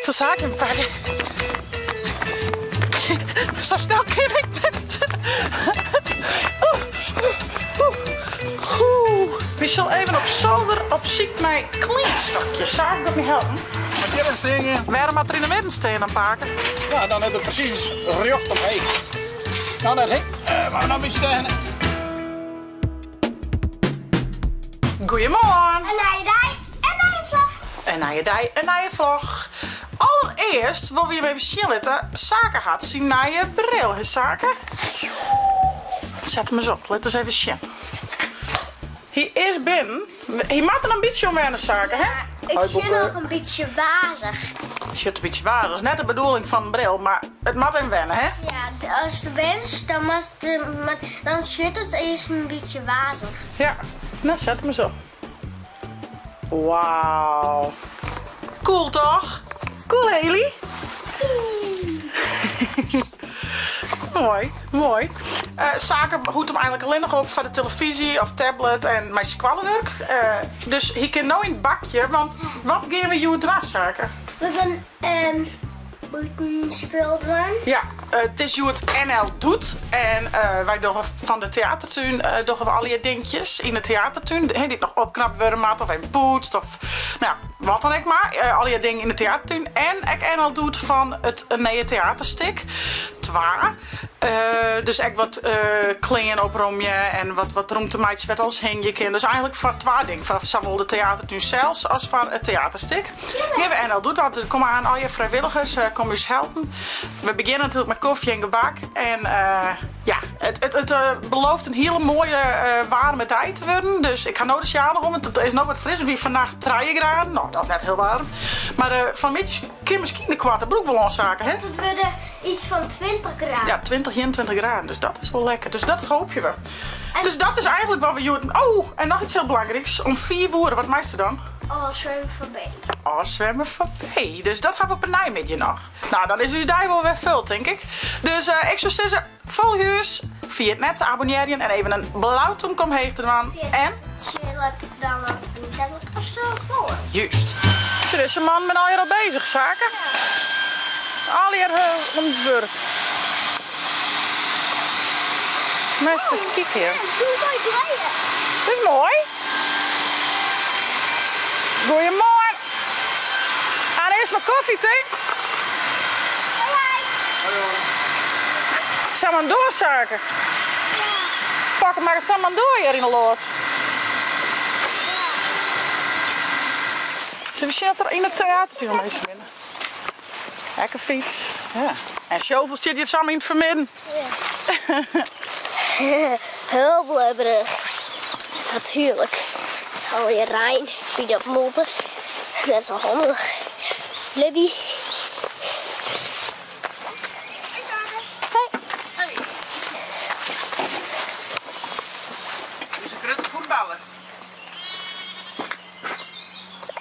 Toen zag ik hem pakken. Zo snel ken ik net. We zullen even op zolder op zoek naar kleerstokjes. Zou ik dat niet helpen? Moet hier een steen in? Waarom had er in de midden steen dan pakken? Ja, dan heb je precies recht omheen. Nou, dat heen. Maar nou een beetje tegen. Goedemorgen. Een nieuwe dag, een nieuwe vlog. Een nieuwe dag, een nieuwe vlog. Allereerst wil we je even zien laten. Zaken had zijn nieuwe bril, hè Zaken? Zet hem eens op, let eens even zien. Hij is binnen. Hij maakt een ambitie om weer zaken, hè? Ja, ik zit nog een beetje wazig. Het zit een beetje wazig. Dat is net de bedoeling van een bril, maar het moet hem wennen, hè? Ja, als de wens, dan, maar dan zit het eerst een beetje wazig. Ja, nou zet hem eens op. Wauw. Cool toch? Cool, Haley. Mooi, mooi. Zaken hoedt hem eigenlijk alleen nog op voor de televisie of tablet en mijn squallenwerk. Dus hij kan nou in het bakje, want wat gaan we hier dwars zaken? We gaan buitenspul doen. Ja, het is hoe het NL doet. En wij doen van de theatertuin doen we al die dingetjes in de theatertuin. He, die nog opknapt worden moet of een poetst of nou, wat dan ook maar. Al die dingen in de theatertuin. En ik NL doet van het nieuwe theaterstuk. Twa. Dus ik wat klingen opromje en wat roemtemaatjes werd als hing je kind. Dus eigenlijk van twa dingen. Van zowel de theatertuin zelfs als van het theaterstuk. Ja. We NL doet dat. Er komen aan al je vrijwilligers, kom eens helpen. We beginnen natuurlijk met koffie en gebak. En ja, het belooft een hele mooie warme tijd te worden. Dus ik ga nou de sjaal nog om, want het is nog wat fris. Wie vannacht 3 graden. Nou, dat is net heel warm. Maar vanmiddag kun je misschien de kwarte broek wel aanzaken, hè? Het worden iets van 20 graden. Ja, 20, 21 graden. Dus dat is wel lekker. Dus dat hoop je wel. En dus dat is eigenlijk wat we doen. Oh, en nog iets heel belangrijks. Om 4 uur, wat maakt ze dan? Oh, zwemmen voorbij. Oh, zwemmen voorbij. Dus dat gaan we op een nijmidje nog. Nou, dan is uw dij wel weer vul, denk ik. Dus ik zou zeggen, vol huis, via het net te abonneren en even een blauw toem kom heen te doen. En? Chill, dan heb ik pas voor. Juist. Er is een man met al hier al bezig, zaken. Ja. Al hier om het werk. Meesters Oh, kieken. ja, doe maar draaien. Dat is mooi. Goeiemorgen. En eerst mijn koffie, thee. Samen doorzaken. Ja. Pak maar het samen door hier in de lood. Zullen we zien dat er in het theater mensen binnen? Lekker fiets. Ja. En zoveel zit hier samen in het vermidden. Ja. Heel blubberig. Natuurlijk. Alweer Rijn, wie dat moppert. Dat is wel handig. Libby. Hoi. Hey. Dus ik rutte voetballen.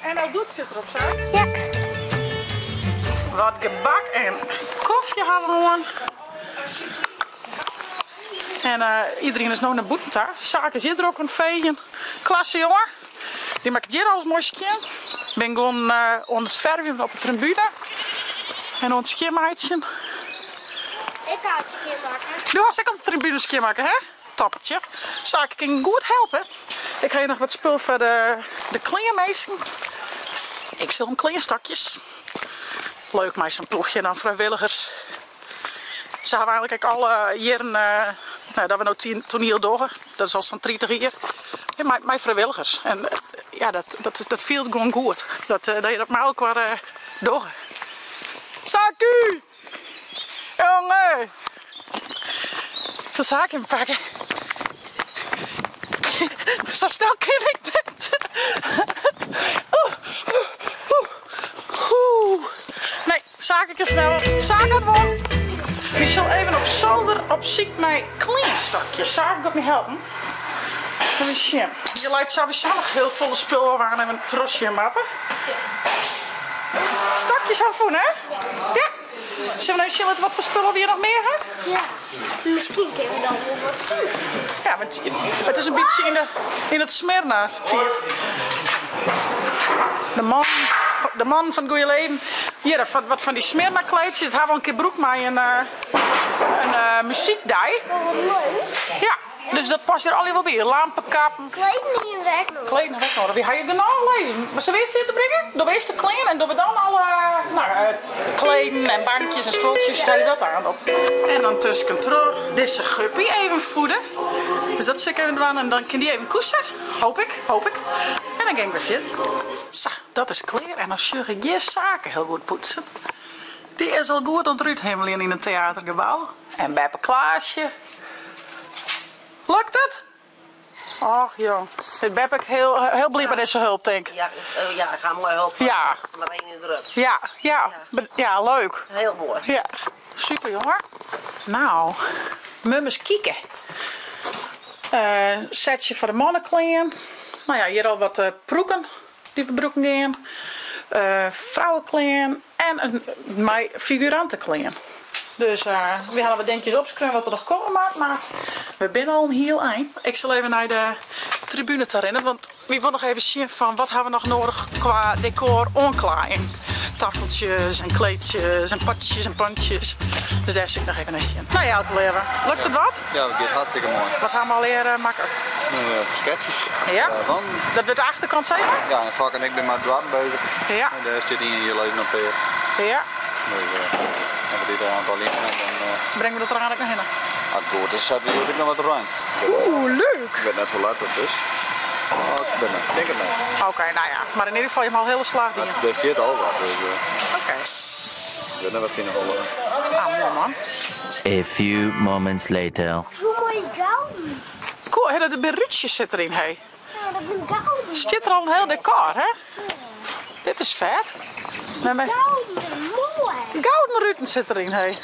En nou doet het erop, zo? Ja. Wat gebak en koffie hadden we aan. En iedereen is nu naar boeten daar. Zaken zit er ook een vegen. Klasse jongen. Die maakt hier alles mooi schoon. Ik ben gewoon onder het verven op de tribune. En onder het schoonmaakje. Ik ga het schoonmaken. Nu was ik op de tribune schoonmaken, hè? Toppertje. Zaken kan goed helpen. Ik ga hier nog wat spul voor de kleermeester. Ik zil om kleerstakjes. Leuk, maar zo'n ploegje dan vrijwilligers. Ze hebben eigenlijk alle jaren, nou, dat we nou toneel doen. Dat is al zo'n 30 jaar. Ja, mijn vrijwilligers. En ja, dat viel gewoon goed. Dat je dat maar ook maar door. Saki! Jongen! Ik zal zaken pakken. Zo snel ken ik net. Nee, zaken kan sneller. Zaken won. Ik zal even op zolder op ziek mijn kleerstakje. Zaken gaat me helpen. Even zien. Je lijkt sowieso nog heel volle spullen aan en een trosje in mappen. Stakjes aan voen, hè? Ja. Ja. Zullen we nou zien wat voor spullen we hier nog meer hebben? Ja. Misschien kunnen we dan wel wat vinden. Ja, want het is een beetje in het Smyrna's. De man van het goede leven. Hjir wat fan dy Smyrna kleedsjes. Dat ha we al in kear brûkt mei in muzykdei. Oh, wat leuk. Ja, dus dat past hjir allegear wol by. Lampekappen. Kleden hiene we ek nedich. Kleden ha we ek nedich. Wy ha hjir genôch lizzen. Mar sille we earst dit te bringen? Dogge we earst de klean en dogge we dan alle, no, kleden en bankjes en stuoltsjes, helje dat aan op. En dan tuskentroch dizze guppy even voede. Dus dat sil ik even dwaan en dan kin dy even koese. Hoop ik, hoop ik. En dan gean ik wer fierder. Sa, dat is klear en dan sjoch ik hjir Sake hiel goed poetsen. Dy is al goed oan it rúthimmeljen yn it teatergebou. En beppe Klaasje. Lukt it? Och jong, is beppe ek hiel, hiel bliid mei dizze hulp tink? Ja, ja, ik ha moai hulp fan Ja. fan Irene yn de Rup. Ja, ja, ja, leuk. Hiel moai. Ja, super jonge. Nou, mummes kieke. Setsje foar de manneklean. No ja, hjir al wat proeken dy't we brûken gean. Frouweklean en in mei figuranteklean. Dus wy hawwe wat dinkjes opskreaun wat der noch komme moat, mar we binne al in hiel ein. Ik sil even nei de tribune ta rinne, want wy wolle noch even sjen fan wat hawwe we noch noadich kwa dekor oanklaaiïng. Taffeltsjes en kleedsjes en potsjes en pantsjes. Dus dêr sil ik noch even nei sjen. No Jelke leave, lukt it wat? Ja, dat giet hartstikke moai. Wat ha we allegear makke? Sketsjes. Ja? Dat wurdt de achterkant sis mar? Ja, en Fok en ik binne mei it doarp beuzich. Ja. En dêr stiet ien hjir leven op pear. Ja. Dus as we dit aantal linen dan Bringe we dat der eindelijk noch hinne. As it goed is, hat wy hjoed ek noch wat rein. Oeh, leuk! Ik wit net hoe let it is. Oh, ik bin der. Tink it net. Oké, nou ja. Mar yn ieder gefal, je ha al hiele slach dien. Der stiet al wat, dus. Oké. Ik wit net wat syn holle. Ah, moai man. A few moments later. Hoe moai gouden. Cool, hè, dat binne rútsjes sit deryn, hé. Ja, dat binne gouden. Stiet der al in hiel dekor, hè? Dit is fet. Gouden, moai. Gouden ruten sit deryn, hé.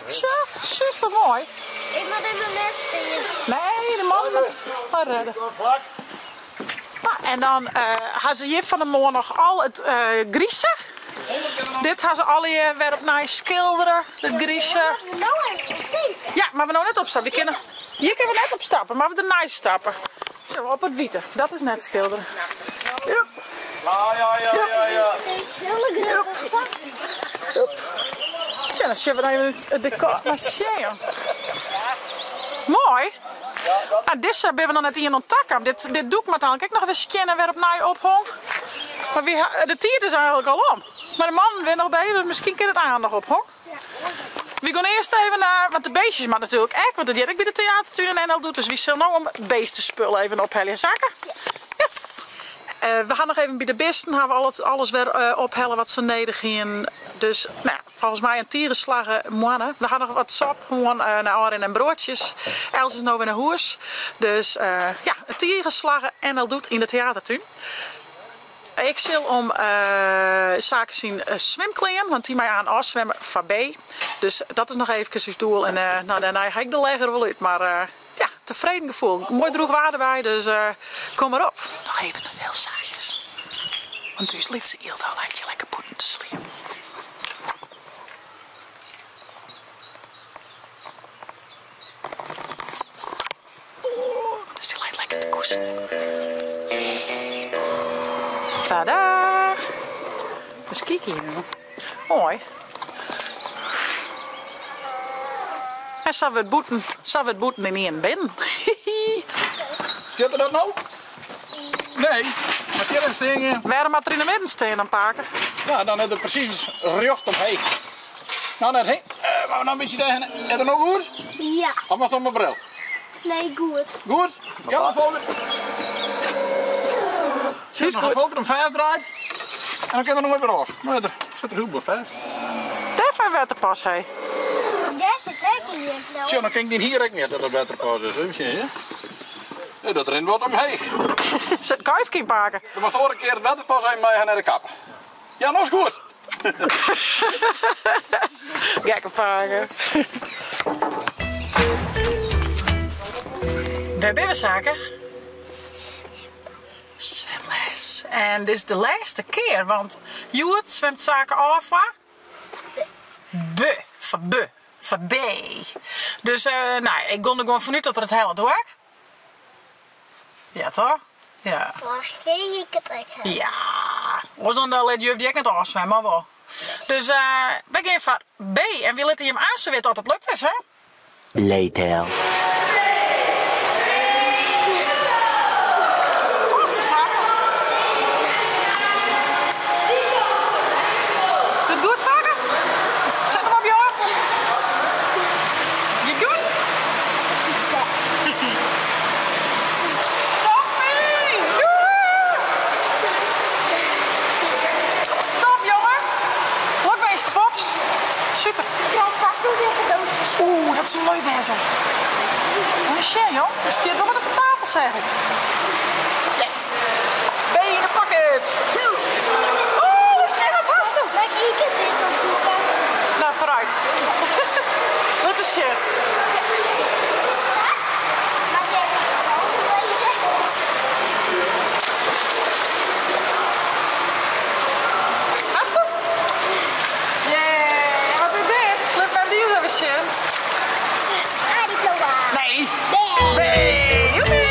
Zo, super moai. Ik moat even net stean. Nee, de man maar redden. Nou, en dan ha se hjir fan 'e moarn noch al it grize. Dit ha se allegear wer opnij skildere, it grize. Ja, mar we no net opstappe. We kinne, hjir kinne we net opstappe, mar we derneist stappe. Zo, op it wite. Dat is net skildere. Ja, ja, ja, ja, ja. Dit is hele grutte stap. Tja, dan sjogge we even it dekor. Mar sjen. Moai. Ah, dizze binne we noch net ien oan ta kaam. Dit, dit doek moat eigentlik ek noch wer skjin en wer opnij ophong. Mar wy ha, de tiid is eigentlik al om. Mar de mannen binne noch bezich, dus miskien kin it aanst noch ophong. Wy gean earst even nei, want de beestjes moatte natuerlik ek, want dat heart ek by de teatertún en NL doet. Dus wy sille no om beestespul even ophelje. Sake? Yes! We ha noch even by de bisten ha we alles wer ophelle wat se nedich hienen. Dus nou ja, folgens my in tige slagge moanne. We ha noch wat sop hân nei ôfrin en broadsjes. Els is no wer nei hûs. Dus ja, in tige slagge NL doet yn de teatertún. Ik sil om Sake syn swimklean, want dy mei aan ôfswimme foar B. Dus dat is noch eefkes ús doel en nou, dêrnei ha ik de legger wol út. Mar ja, tefreden gefoel. Moai droech waar derby, dus kom mar op. Noch even hiel sachtjes, want ús lytse Yldo leit hjir lekker bûten te sliepen. Dus dy leit lekker te koesen. Tada! Dus kyk hjir no. Moai. En sa wurdt bûten, sa wurdt bûten ynienen binnen. Stiet er dat no? Nee, mar hjir even stean gean. Wêrom moat er yn de midden stean dan, pake? Ja, dan is er presys rjocht omheech. No net, hè? Maar no in bytsje dêr hinne. Is er no goed? Ja. Of moatst om 'e bril? Nee, goed. Goed? Ja, dan folget. Sjoch, dan folget him fêstdraaid en dan kin er noait wer ôf. No is er, sit er hiel goed fêst. Dêr foar wetterpas, hé. Dêr sit ek ien. Sjoch, dan kin ik dyn hier ek net dat it wetterpas is. Even sjen, hè. Nee, dat rint wat omheech. Sit in kuifke yn, pake. Dan moatst oare kear it wetterpas even mei ha nei de kapper. Ja, no is goed. Gekke pake. Wêr binne we, Sake? Swimles. En dit is de lêste kear, want hjoed swimt Sake ôf foar B. Foar B. Foar B. Dus nou, ik gong der gewoan fanút dat er it hellet, doe ek? Ja, toch? Ja. Foarige kear hie ik it ek helle. Ja. Oars dan lit juf dy ek net ôfswimme, of wol? Dus wy gean foar B en wy litte jim aanst witte oft it lukt is, hè? Later. Klasse Sake. Doet goed Sake? Set him op joh. Je goed? Toppie! Joehoe! Top jongen! Lokwinsk Pops. Super. Ik krijg vast nog weer cadeautjes. Oeh, dat soe leuk wêze. Moai sjen joh. Der stiet wol wat op de tafel zeg ik. Yes! B in de pocket! Oh, sjen wat hasto? Maar ik heb dit zo'n boeken. Nou, vooruit. Wat is sjen? Maar jij moet het ook lezen. Hasto? Yeah, wat is dit? Lit my dy ris even sjen. A diploma. Nee. B. B. Joepie!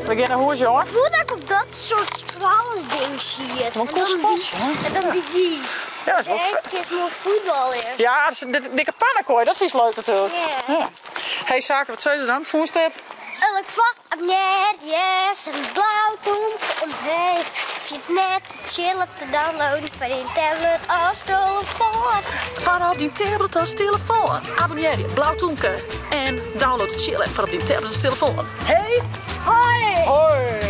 We gean nei hûs, jongen. Hoe dat ik op dat soort skoalsding zie. Wat een cool spotje, hè? En dan die die. Ja, dat is wel vet. Kijk, is mijn voetballer. Ja, dat is een dikke pannenkooi, dat vind ik leuk natuurlijk. Ja. Ja. Hey Sake, wat zei ze dan? Voest dit? Elk vak abonneer, yes, en blauw komt omheen. Of je het net chill op te downloaden van je tablet als telefoon. Van op die tablet als telefoon. Abonneer je, blauw toenke. En download de chill app van op die tablet als telefoon. Hey! Hoi! Hoi!